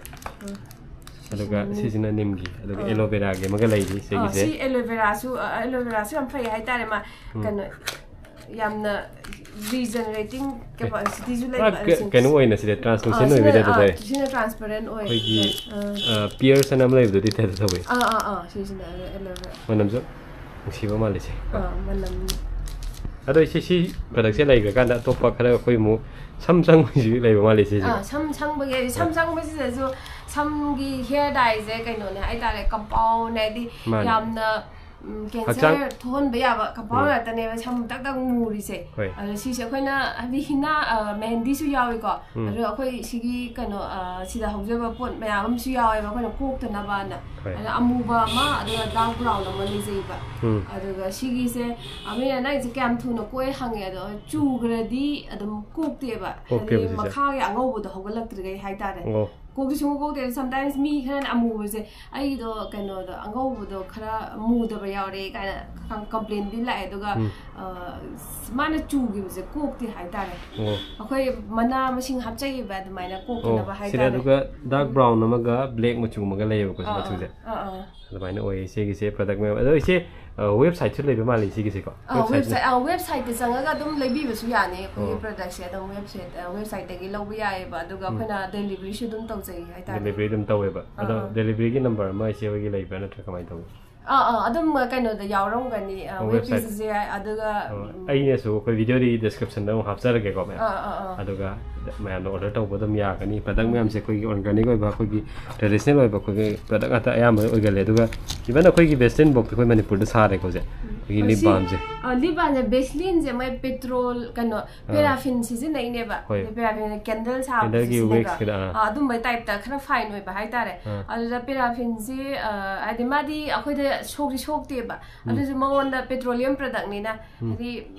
ꯎꯝ꯫ ꯑꯗꯨꯒ ꯁꯤꯁꯤꯅ ꯁꯤꯁꯤꯅ ꯅꯤꯝꯒꯤ, ꯑꯗꯨꯒ ꯑꯥ꯫ ꯑꯦꯂꯣ ꯚꯦꯔꯥꯒꯤ ꯑꯃꯒ ꯂꯩꯔꯤ ꯑꯥ, ꯏꯆꯦꯒꯤꯁꯦ꯫ ꯁꯤ ꯑꯦꯂꯣ ꯚꯦꯔꯥꯁꯨ, ꯑ, ꯑꯦꯂꯣ ꯚꯦꯔꯥꯁꯨ ꯌꯥꯝ ꯐꯩ ꯍꯥꯏꯇꯥꯔꯦ꯫ ꯃꯥ ꯎꯝ꯫ ꯀꯩꯅꯣ, ꯌꯥꯝꯅ regenerating ꯑꯦ꯫ capacity ꯁꯨ ꯄꯨꯔꯥ ꯂꯩꯕ꯫ ꯀ-, ꯁꯤ-, ꯀꯩꯅꯣ ꯑꯣꯏꯅ ꯁꯤꯗꯤ ꯑꯥ, translucent ꯁꯤꯅ, ꯑꯣꯏꯕꯩ type ꯇ ꯑꯥ, ꯇꯧꯋꯦ꯫ ꯁꯤꯅ transparent ꯑꯣꯏ꯫ ꯑꯩꯈꯣꯏꯒꯤ, ꯑꯥ꯫ ꯑ, pears ꯑꯅ ꯑꯃ ꯂꯩꯕꯗꯨꯗꯤ type ꯇ ꯇꯧꯋꯦ꯫ ꯑꯥ, ꯑꯥ, ꯑꯥ, ꯁꯤꯁꯤꯅ ꯑꯦꯂꯣ ꯚꯦꯔꯥ꯫ ꯃꯅꯝꯁꯨ ꯅꯨꯡꯁꯤꯕ ꯃꯥꯜꯂꯤꯁꯦ꯫ ꯑꯥ, ꯃꯅꯝ꯫ ꯑꯗꯣ ꯏꯆꯦ, ꯁꯤ product ꯁꯦ ꯂꯩꯈ꯭ꯔꯀꯥꯟꯗ ꯑꯇꯣꯞꯄ ꯈꯔ ꯑꯩꯈꯣꯏ ꯑꯃꯨꯛ ꯁꯝ ꯁꯪꯕꯒꯤꯁꯨ ꯂꯩꯕ ꯃꯥꯜꯂꯦ ꯏꯆꯦꯁꯦ꯫ ꯑꯥ, ꯁꯝ ꯁꯪꯕꯒꯤ, ꯁꯝ ꯑꯥ꯫ ꯁꯪꯕꯁꯤꯗꯁꯨ ꯁꯝꯒꯤ hair dye ꯁꯦ ꯀꯩꯅꯣꯅꯦ ꯍꯥꯏꯇꯥꯔꯦ, compound ꯍꯥꯏꯗꯤ ꯃꯥꯅꯦ꯫ ꯌꯥꯝꯅ, ꯎꯝ, ꯍꯛꯆꯥꯡ cancer ꯊꯣꯛꯍꯟꯕ ꯌꯥꯕ compound ꯎꯝ꯫ ꯉꯥꯛꯇꯅꯦꯕ ꯁꯝ ꯇꯛ ꯇꯛ ꯃꯨꯔꯤꯁꯦ꯫ ꯍꯣꯏ꯫ ꯑꯗꯣ ꯁꯤꯁꯦ ꯑꯩꯈꯣꯏꯅ ꯍꯥꯏꯗꯤ ꯍꯤꯅꯥ, ꯑ, ꯃꯦꯍꯦꯟꯗꯤꯁꯨ ꯌꯥꯎꯏꯀꯣ꯫ ꯎꯝ꯫ ꯑꯗꯣ ꯑꯩꯈꯣꯏ ꯁꯤꯒꯤ ꯀꯩꯅꯣ, ꯑ, ꯁꯤꯗ ꯍꯧꯖꯕ ꯄꯣꯠ ꯃꯌꯥꯝ ꯑꯃꯁꯨ ꯌꯥꯎꯋꯦꯕ ꯑꯩꯈꯣꯏꯅ ꯀꯣꯛꯇꯅꯕꯅ꯫ ꯍꯣꯏ꯫ ꯑꯗ ꯑꯃꯨꯕ ꯑꯃ, ꯑꯗꯨꯒ dark brown ꯑꯃ ꯂꯩꯖꯩꯕ꯫ ꯎꯝ꯫ ꯑꯗꯨꯒ ꯁꯤꯒꯤꯁꯦ, ꯑ, ꯃꯤꯅ "ꯅꯪꯁꯦ ꯀꯌꯥꯝ ꯊꯨꯅ ꯀꯣꯛꯑꯦ?" ꯍꯪꯉꯦ꯫ ꯑꯗꯣ ꯆꯨꯈ꯭ꯔꯗꯤ ꯑꯗꯨꯝ ꯀꯣꯛꯇꯦꯕ꯫ ꯍꯥꯏꯗꯤ ꯀꯣꯛꯇꯦꯕ ꯁꯤꯁꯦ? ꯃꯈꯥꯒꯤ ꯑꯉꯧꯕꯗꯣ ꯍꯧꯒꯠꯂꯛꯇ꯭ꯔꯤꯈꯩ ꯍꯥꯏꯇꯥꯔꯦ꯫ ꯑꯣ꯫ ꯀꯣꯛꯇꯤ ꯁꯨꯡꯀꯣꯛ ꯀꯣꯛꯇꯦ꯫ Sometimes ꯃꯤ ꯈꯔꯅ ꯑꯃꯨꯕꯁꯦ, "ꯑꯩꯒꯤꯗꯣ ꯀꯩꯅꯣꯗꯣ, ꯑꯉꯧꯕꯗꯣ ꯈꯔ ꯃꯨꯗꯕ ꯌꯥꯎꯔꯦ" ꯀꯥꯏꯅ ꯀꯝ-, complain ꯗꯤ ꯂꯥꯛꯑꯦ꯫ ꯑꯗꯨꯒ, ꯎꯝ꯫ ꯑ, ꯃꯥꯅ ꯆꯨꯈꯤꯕꯁꯦ ꯀꯣꯛꯇꯦ ꯍꯥꯏꯇꯥꯔꯦ꯫ ꯑꯣ꯫ ꯑꯩꯈꯣꯏ ꯃꯅꯥ ꯃꯁꯤꯡ ꯍꯥꯞꯆꯩꯌꯦꯕ ꯑꯗꯨꯃꯥꯏꯅ ꯑꯣ, ꯀꯣꯛꯇꯅꯕ ꯁꯤꯗ ꯍꯥꯏꯇꯥꯔꯦ꯫ ꯑꯗꯨꯒ dark ꯎꯝ꯫ Brown ꯑꯃꯒ black ꯃꯆꯨ ꯑꯃꯒ ꯂꯩꯌꯦꯕꯀꯣ, ꯑꯥ, ꯃꯆꯨꯁꯦ꯫ ꯑꯥ, ꯑꯥ꯫ ꯑꯗꯨꯃꯥꯏꯅ ꯑꯣꯏꯌꯦ ꯏꯆꯦꯒꯤꯁꯦ product ꯃꯌꯥꯝ꯫ ꯑꯗꯣ ꯏꯆꯦ, ꯑ, website ꯁꯨ ꯂꯩꯕ ꯃꯥꯜꯂꯦ ꯏꯆꯦꯒꯤꯁꯦꯀꯣ? ꯑ, website ꯂꯩ-, website, ꯑ, website ꯇ ꯆꯪꯉꯒ ꯑꯗꯨꯝ ꯂꯩꯕꯤꯕꯁꯨ ꯌꯥꯅꯤ꯫ ꯑꯩꯈꯣꯏꯒꯤ ꯑꯣ꯫ Product ꯁꯦ ꯑꯗꯨꯝ website, ꯑ, website ꯇꯒꯤ ꯂꯧꯕ ꯌꯥꯏꯌꯦꯕ꯫ ꯑꯗꯨꯒ ꯎꯝ꯫ ꯑꯩꯈꯣꯏꯅ delivery ꯁꯨ ꯑꯗꯨꯝ ꯇꯧꯖꯩ ꯍꯥꯏꯇꯥꯔꯦ꯫ Delivery ꯑꯗꯨꯝ ꯇꯧꯋꯦꯕ꯫ ꯑꯗꯣ ꯑꯥ꯫ Delivery ꯒꯤ number ꯑꯃ ꯏꯆꯦ ꯍꯣꯏꯒꯤ ꯂꯩꯕ꯭ꯔꯥ, ꯅꯠꯇ꯭ꯔꯥ ꯀꯃꯥꯏꯅ ꯇꯧꯏ? ꯑꯥ, ꯑꯥ, ꯑꯗꯨꯝ ꯀꯩꯅꯣꯗ ꯌꯥꯎꯔꯝꯒꯅꯤ, ꯑ, ꯑꯣ, web website ꯇ꯫ Page ꯁꯦ, ꯑꯗꯨꯒ, ꯑꯣ, ꯎꯝ꯫ ꯑꯩꯅꯁꯨ ꯑꯩꯈꯣꯏ video ꯗꯨꯒꯤ description ꯗ ꯑꯃꯨꯛ ꯍꯥꯞꯆꯔꯒꯦꯀꯣ, ꯃꯌꯥꯝ꯫ ꯑꯥ, ꯑꯥ, ꯑꯥ꯫ ꯑꯗꯨꯒ ꯃꯌꯥꯝꯅ order ꯇꯧꯕ ꯑꯗꯨꯝ ꯌꯥꯒꯅꯤ꯫ Product ꯎꯝ꯫ ꯃꯌꯥꯝꯁꯦ ꯑꯩꯈꯣꯏꯒꯤ organic ꯑꯣꯏꯕ, ꯑꯩꯈꯣꯏꯒꯤ traditional ꯑꯣꯏꯕ, ꯑꯩꯈꯣꯏꯒꯤ product ꯉꯥꯛꯇ ꯑꯌꯥꯝꯕ ꯑꯣꯏꯒꯜꯂꯦ꯫ ꯑꯗꯨꯒ even ꯑꯩꯈꯣꯏꯒꯤ Western ꯐꯥꯎꯗꯤ ꯑꯩꯈꯣꯏ ꯃꯅꯤꯄꯨꯔꯗ ꯁꯥꯔꯦꯀꯣ ꯍꯧꯖꯤꯛ꯫ ꯎꯝ꯫ ꯑꯩꯈꯣꯏꯒꯤ lip ꯁꯤ, balm ꯁꯦ꯫ ꯑ, lip balm ꯁꯦ, Vaseline ꯁꯦ ꯃꯣꯏ petrol, ꯀꯩꯅꯣ, ꯑꯥ꯫ Paraffin ꯁꯤꯖꯤꯟꯅꯩꯅꯦꯕ꯫ ꯍꯣꯏ꯫ ꯑꯗ paraffin candle ꯁꯥꯕꯗ candle ꯒꯤ ꯁꯤꯖꯤꯟꯅꯩꯀꯣ꯫ Wax ꯀꯤꯗ, ꯑꯥ꯫ ꯑꯥ, ꯑꯗꯨꯝꯕꯩ type ꯇ ꯈꯔ fine ꯑꯣꯏꯕ ꯍꯥꯏꯇꯥꯔꯦ꯫ ꯑꯥ꯫ ꯑꯗꯨꯗ paraffin ꯁꯤ, ꯑ, ꯍꯥꯏꯗꯤ ꯃꯥꯗꯤ ꯑꯩꯈꯣꯏꯗ ꯁꯣꯛꯇꯤ ꯁꯣꯛꯇꯦꯕ꯫ ꯎꯝ꯫ ꯑꯗꯨꯁꯨ ꯃꯉꯣꯟꯗ petroleum product ꯅꯤꯅ ꯎꯝ꯫ ꯍꯥꯏꯗꯤ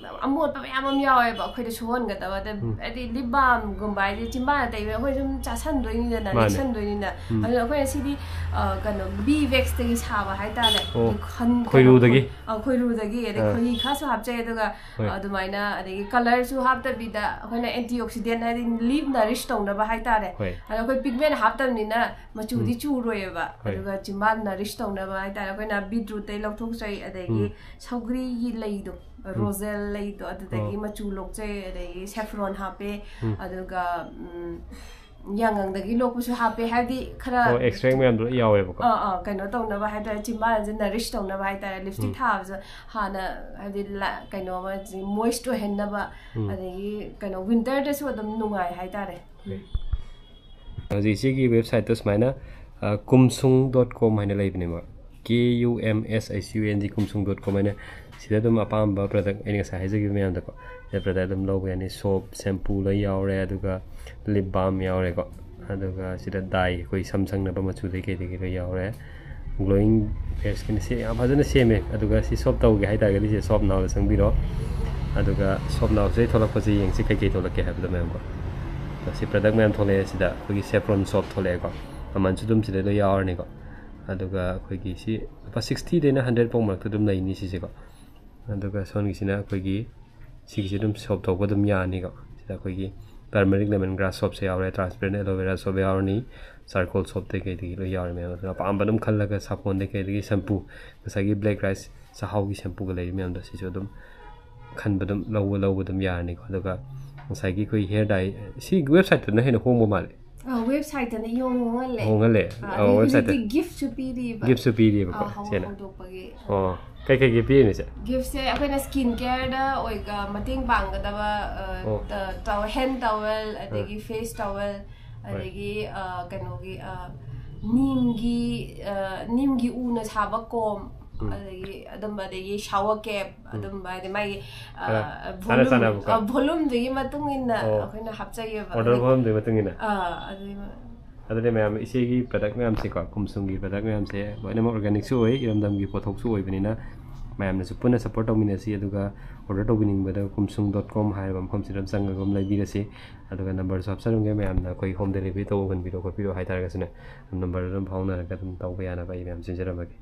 ꯑꯃꯣꯠꯄ ꯃꯌꯥꯝ ꯑꯃ ꯌꯥꯎꯋꯦꯕ ꯑꯩꯈꯣꯏꯗ ꯁꯣꯛꯍꯟꯒꯗꯕ꯫ ꯑꯗ ꯎꯝ꯫ ꯍꯥꯏꯗꯤ lip balm ꯒꯨꯝꯕ ꯍꯥꯏꯗꯤ ꯆꯤꯟꯕꯥꯟꯗ ꯇꯩꯕ ꯑꯩꯈꯣꯏ ꯁꯨꯝ ꯆꯥꯁꯟꯗꯣꯏꯅꯤꯗꯅ, ꯃꯥꯅꯦ꯫ ꯂꯤꯠꯁꯟꯗꯣꯏꯅꯤꯅ꯫ ꯎꯝ꯫ ꯑꯗꯨꯅ ꯑꯩꯈꯣꯏꯅ ꯁꯤꯗꯤ, ꯑ, ꯀꯩꯅꯣ, bee wax ꯇꯒꯤ ꯁꯥꯕ ꯍꯥꯏꯇꯥꯔꯦ꯫ ꯑꯣ, ꯈꯟ-, ꯈꯣꯏꯔꯨꯗꯒꯤ? ꯑ, ꯈꯣꯏꯔꯨꯗ ꯑꯗꯒꯤ ꯑꯗꯩ ꯑꯥ꯫ ꯈꯣꯏꯍꯤ ꯈꯔꯁꯨ ꯍꯥꯞꯆꯩ, ꯑꯗꯨꯒ ꯍꯣꯏ꯫ ꯑꯗꯨꯃꯥꯏꯅ, ꯑꯗꯒꯤ ꯀꯂꯔꯁꯨ ꯍꯥꯞꯇꯕꯤꯗ ꯑꯩꯈꯣꯏꯅ ꯑꯦꯟꯇꯤ ꯑꯣꯛꯁꯤꯗꯦꯟ ꯍꯥꯏꯗꯤ ꯂꯤꯞ ꯅꯔꯤꯁ ꯇꯧꯅꯕ ꯍꯥꯏꯇꯥꯔꯦ꯫ ꯍꯣꯏ꯫ ꯑꯗꯣ ꯑꯩꯈꯣꯏ ꯄꯤꯒꯃꯦꯟ ꯍꯥꯞꯇꯕꯅꯤꯅ ꯃꯆꯨꯗꯤ ꯎꯝ꯫ ꯆꯨꯔꯣꯏꯑꯕ꯫ ꯍꯣꯏ꯫ ꯑꯗꯨꯒ ꯆꯤꯝꯕꯥꯜ ꯅꯔꯤꯁ ꯇꯧꯅꯕ ꯍꯥꯏꯇꯥꯔꯦ, ꯑꯩꯈꯣꯏꯅ ꯕꯤꯠꯔꯨꯠꯇꯩ ꯂꯧꯊꯣꯛꯆꯩ, ꯑꯗꯒꯤ ꯎꯝ꯫ ꯁꯧꯒ꯭ꯔꯤꯒꯤ ꯂꯩꯗꯣ, ꯔꯣꯖꯦꯜ ꯂꯩꯗꯣ, ꯑꯗꯨꯗꯒꯤ ꯑꯣ꯫ ꯃꯆꯨ ꯂꯣꯛꯆꯩ, ꯑꯗꯒꯤ ꯁꯦꯐ꯭ꯔꯣꯟ ꯍꯥꯞꯄꯦ, ꯎꯝ꯫ ꯑꯗꯨꯒ ꯎꯝ, ꯌꯥꯉꯪꯗꯒꯤ ꯂꯣꯛꯄꯁꯨ ꯍꯥꯞꯄꯦ, ꯍꯥꯏꯕꯗꯤ ꯈꯔ ꯑꯣ, ꯑꯦꯛꯁꯇ꯭ꯔꯦꯛ ꯃꯌꯥꯝꯗꯣ ꯂꯣꯏ ꯌꯥꯎꯋꯦꯕꯀꯣ꯫ ꯑꯥ, ꯑꯥ, ꯀꯩꯅꯣ ꯇꯧꯅꯕ ꯍꯥꯏꯇꯥꯔꯦ, ꯆꯤꯝꯕꯥꯜꯁꯦ ꯅꯔꯤꯁ ꯇꯧꯅꯕ ꯍꯥꯏꯇꯥꯔꯦ꯫ ꯂꯤꯞꯁꯇꯤꯛ ꯎꯝ꯫ ꯊꯥꯕꯁꯨ ꯍꯥꯟꯅ ꯍꯥꯏꯗꯤ ꯂ-, ꯀꯩꯅꯣ ꯑꯃ ꯃꯣꯏꯁ ꯑꯣꯏꯍꯟꯅꯕ, ꯎꯝ꯫ ꯑꯗꯒꯤ ꯀꯩꯅꯣ ꯋꯤꯟꯇꯔꯗꯁꯨ ꯑꯗꯨꯝ ꯅꯨꯡꯉꯥꯏ ꯍꯥꯏꯇꯥꯔꯦ꯫ ꯍꯧꯖꯤꯛ ꯁꯤꯒꯤ ꯋꯦꯕꯁꯥꯏꯠꯇꯣ ꯁꯨꯃꯥꯏꯅ, ꯑ, ꯀꯨꯝꯁꯨꯡ ꯗꯣꯠ ꯀꯣꯝ ꯍꯥꯏꯅ ꯂꯩꯕꯅꯦꯕ, K U M S H U N G, ꯀꯨꯝꯁꯨꯡ ꯗꯣꯠ ꯀꯣꯝ ꯍꯥꯏꯅ꯫ ꯁꯤꯗ ꯑꯗꯨꯝ ꯑꯄꯥꯝꯕ ꯄ꯭ꯔꯗꯛ ꯑꯩꯅ ꯉꯁꯥꯏ ꯍꯥꯏꯖꯈꯤꯕ ꯃꯌꯥꯝꯗꯣꯀꯣ, ꯁꯤꯗ ꯄ꯭ꯔꯗꯛ ꯑꯗꯨꯝ ꯂꯧꯕ ꯌꯥꯅꯤ꯫ ꯁꯣꯞ, ꯁꯦꯝꯄꯨ ꯂꯣꯏ ꯌꯥꯎꯔꯦ, ꯑꯗꯨꯒ ꯂꯤꯞ ꯕꯥꯝ ꯌꯥꯎꯔꯦꯀꯣ, ꯑꯗꯨꯒ ꯁꯤꯗ ꯗꯥꯏ, ꯑꯩꯈꯣꯏ ꯁꯝ ꯁꯪꯅꯕ ꯃꯆꯨꯗꯩ ꯀꯩꯗꯒꯤ ꯂꯣꯏ ꯌꯥꯎꯔꯦ꯫ ꯒ꯭ꯂꯣꯌꯤꯡ ꯐꯦꯁꯀꯤꯅꯤ꯫ ꯁꯤ ꯌꯥꯝ ꯐꯖꯅ ꯁꯦꯝꯃꯦ꯫ ꯑꯗꯨꯒ ꯁꯤ ꯁꯣꯞ ꯇꯧꯒꯦ ꯍꯥꯏꯇꯥꯔꯒꯗꯤ ꯁꯤ ꯁꯣꯞ ꯅꯥꯎꯗ ꯆꯪꯕꯤꯔꯣ꯫ ꯑꯗꯨꯒ ꯁꯣꯞ ꯅꯥꯎꯁꯤꯗꯩ ꯊꯣꯛꯂꯛꯄꯁꯤ ꯌꯦꯡꯁꯤ ꯀꯩꯀꯩ ꯊꯣꯛꯂꯛꯀꯦ ꯍꯥꯏꯕꯗꯣ, ꯃꯌꯥꯝꯀꯣ꯫ ꯑꯗꯣ ꯁꯤ ꯄ꯭ꯔꯗꯛ ꯃꯌꯥꯝ ꯊꯣꯛꯂꯛꯑꯦ꯫ ꯁꯤꯗ ꯑꯩꯈꯣꯏꯒꯤ ꯁꯦꯐ꯭ꯔꯣꯟ ꯁꯣꯞ ꯊꯣꯛꯂꯛꯑꯦꯀꯣ꯫ ꯃꯃꯜꯁꯨ ꯑꯗꯨꯝ ꯁꯤꯗ ꯂꯣꯏ ꯌꯥꯎꯔꯅꯤꯀꯣ꯫ ꯑꯗꯨꯒ ꯑꯩꯈꯣꯏꯒꯤ ꯁꯤ ꯂꯨꯄꯥ ꯁꯤꯛꯁꯇꯤꯗꯩꯅ ꯍꯟꯗ꯭ꯔꯦꯠ ꯐꯥꯎ ꯃꯔꯛꯇ ꯑꯗꯨꯝ ꯂꯩꯅꯤ ꯁꯤꯁꯦꯀꯣ꯫ ꯑꯗꯨꯒ ꯁꯣꯝꯒꯤꯁꯤꯅ ꯑꯩꯈꯣꯏꯒꯤ ꯁꯤꯒꯤꯁꯦ ꯑꯗꯨꯝ ꯁꯣꯞ ꯇꯧꯕ ꯑꯗꯨꯝ ꯌꯥꯅꯤꯀꯣ꯫ ꯁꯤꯗ ꯑꯩꯈꯣꯏꯒꯤ ꯇꯔꯃꯔꯤꯛ ꯂꯦꯃꯟ ꯒ꯭ꯔꯥꯁ ꯁꯣꯞꯁꯦ ꯌꯥꯎꯔꯦ, ꯇ꯭ꯔꯥꯟꯁꯄꯦꯔꯦꯟ ꯑꯦꯂꯣꯚꯦꯔꯥ ꯁꯣꯞ ꯌꯥꯎꯔꯅꯤ, ꯆꯥꯔꯀꯣꯜ ꯁꯣꯞꯇꯩ ꯀꯩꯗꯒꯤ ꯂꯣꯏ ꯌꯥꯎꯔꯦ ꯃꯌꯥꯝ꯫ ꯑꯗꯨꯅ ꯑꯄꯥꯝꯕ ꯑꯗꯨꯝ ꯈꯜꯂꯒ ꯁꯥꯄꯣꯟꯗꯩ ꯀꯩꯗꯒꯤ ꯁꯦꯝꯄꯨ, ꯉꯁꯥꯏꯒꯤ ꯕ꯭ꯂꯦꯛ ꯔꯥꯏꯁ ꯆꯥꯛꯍꯥꯎꯒꯤ ꯁꯦꯝꯄꯨꯒ ꯂꯩꯔꯤ ꯃꯌꯥꯝꯗꯣ, ꯁꯤꯁꯨ ꯑꯗꯨꯝ ꯈꯟꯕ ꯑꯗꯨꯝ ꯂꯧꯕ, ꯂꯧꯕ ꯑꯗꯨꯝ ꯌꯥꯔꯅꯤꯀꯣ꯫ ꯑꯗꯨꯒ ꯉꯁꯥꯏꯒꯤ ꯑꯩꯈꯣꯏ ꯍꯤꯌꯔ ꯗꯥꯏ, ꯁꯤ ꯋꯦꯕꯁꯥꯏꯠꯇꯅ ꯍꯦꯟꯅ ꯍꯣꯡꯕ ꯃꯥꯜꯂꯦ꯫ ꯑ, ꯋꯦꯕꯁꯥꯏꯠꯇꯅ ꯏꯍꯣꯡ ꯍꯣꯡꯍꯜꯂꯦ꯫ ꯍꯣꯡꯍꯜꯂꯦ? ꯑ, ꯑꯣ, ꯑꯗꯒꯤ ꯋꯦꯕꯁꯥꯏꯠꯇ ꯍꯧꯖꯤꯛꯇꯤ ꯒꯤꯐꯁꯨ ꯄꯤꯔꯤꯕ꯫ ꯒꯤꯐꯁꯨ ꯄꯤꯔꯤꯕꯀꯣ, ꯑ, ꯍꯧ-, ꯁꯤꯅ꯫ ꯍꯧꯗꯣꯛꯄꯒꯤ꯫ ꯑꯣ, ꯀꯩꯀꯩꯒꯤ ꯄꯤꯔꯤꯅꯣ ꯁꯦ? ꯒꯤꯐꯁꯦ ꯑꯩꯈꯣꯏꯅ ꯁ꯭ꯀꯤꯟ ꯀꯦꯌꯔꯗ ꯑꯣꯏꯒ ꯃꯇꯦꯡ ꯄꯥꯡꯒꯗꯕ, ꯑ, ꯑꯣ꯫ ꯇ-, ꯇ-, ꯍꯦꯟ ꯇꯥꯋꯦꯜ, ꯑꯗꯒꯤ ꯐꯦꯁ ꯇꯥꯋꯦꯜ, ꯍꯣꯏ꯫ ꯑꯗꯒꯤ, ꯑ, ꯀꯩꯅꯣꯒꯤ, ꯑ, ꯅꯤꯝꯒꯤ, ꯑ, ꯅꯤꯝꯒꯤ ꯎꯅ ꯁꯥꯕ ꯀꯣꯝ, ꯎꯝ꯫ ꯑꯗꯒꯤ ꯑꯗꯨꯝꯕ, ꯑꯗꯒꯤ ꯁꯥꯋꯔ ꯀꯦꯞ, ꯎꯝ꯫ ꯑꯗꯨꯝꯕ, ꯍꯥꯏꯗꯤ ꯃꯥꯒꯤ, ꯑ, ꯈꯔ ꯆꯥꯅ volume, ꯆꯥꯅꯕꯀꯣ? ꯑ, volumeꯗꯨꯒꯤ ꯃꯇꯨꯡ ꯏꯟꯅ ꯑꯣ꯫ ꯑꯩꯈꯣꯏꯅ ꯍꯥꯞꯆꯩꯌꯦꯕ꯫ ꯑꯣꯔꯗꯔ ꯑꯗꯒꯤ, ꯐꯣꯔꯝꯗꯨꯒꯤ ꯃꯇꯨꯡ ꯏꯟꯅ? ꯑꯥ, ꯑꯗꯨꯒꯤ ꯃ-, ꯑꯗꯨꯗꯤ ꯃꯌꯥꯝ ꯏꯆꯦꯒꯤ ꯄ꯭ꯔꯗꯛ ꯃꯌꯥꯝꯁꯦꯀꯣ, ꯀꯨꯝꯁꯨꯡꯒꯤ ꯄ꯭ꯔꯗꯛ ꯃꯌꯥꯝꯁꯦ ꯂꯣꯏꯅꯃꯛ ꯑꯣꯔꯒꯥꯅꯤꯛꯁꯨ ꯑꯣꯏ, ꯏꯔꯝꯗꯝꯒꯤ ꯄꯣꯠꯊꯣꯛꯁꯨ ꯑꯣꯏꯕꯅꯤꯅ ꯃꯌꯥꯝꯅꯁꯨ ꯄꯨꯟꯅ ꯁꯞꯄꯣꯔꯠ ꯇꯧꯃꯤꯟꯅꯁꯤ꯫ ꯑꯗꯨꯒ ꯑꯣꯔꯗꯔ ꯇꯧꯕꯤꯅꯤꯡꯕꯗ ꯀꯨꯝꯁꯨꯡ ꯗꯣꯠ ꯀꯣꯝ ꯍꯥꯏꯔꯤꯕ ꯃꯐꯝꯁꯤꯗ ꯑꯗꯨꯝ ꯆꯪꯉꯒ ꯑꯗꯨꯝ ꯂꯩꯕꯤꯔꯁꯤ꯫ ꯑꯗꯨꯒ ꯅꯝꯕꯔꯁꯨ ꯍꯥꯞꯆꯔꯝꯒꯦ, ꯃꯌꯥꯝꯅ ꯑꯩꯈꯣꯏ ꯍꯣꯝ ꯗꯦꯂꯤꯚꯔꯤ ꯇꯧꯕ ꯈꯟꯕꯤꯔꯣ ꯈꯣꯠꯄꯤꯔꯣ ꯍꯥꯏꯇꯥꯔꯒꯁꯨꯅꯦ, ꯅꯝꯕꯔꯗꯨ ꯑꯗꯨꯝ ꯐꯥꯎꯅꯔꯒ ꯑꯗꯨꯝ ꯇꯧꯕ ꯌꯥꯅꯕ ꯑꯩ ꯃꯌꯥꯝ ꯁꯤꯟꯖꯔꯝꯃꯒꯦ꯫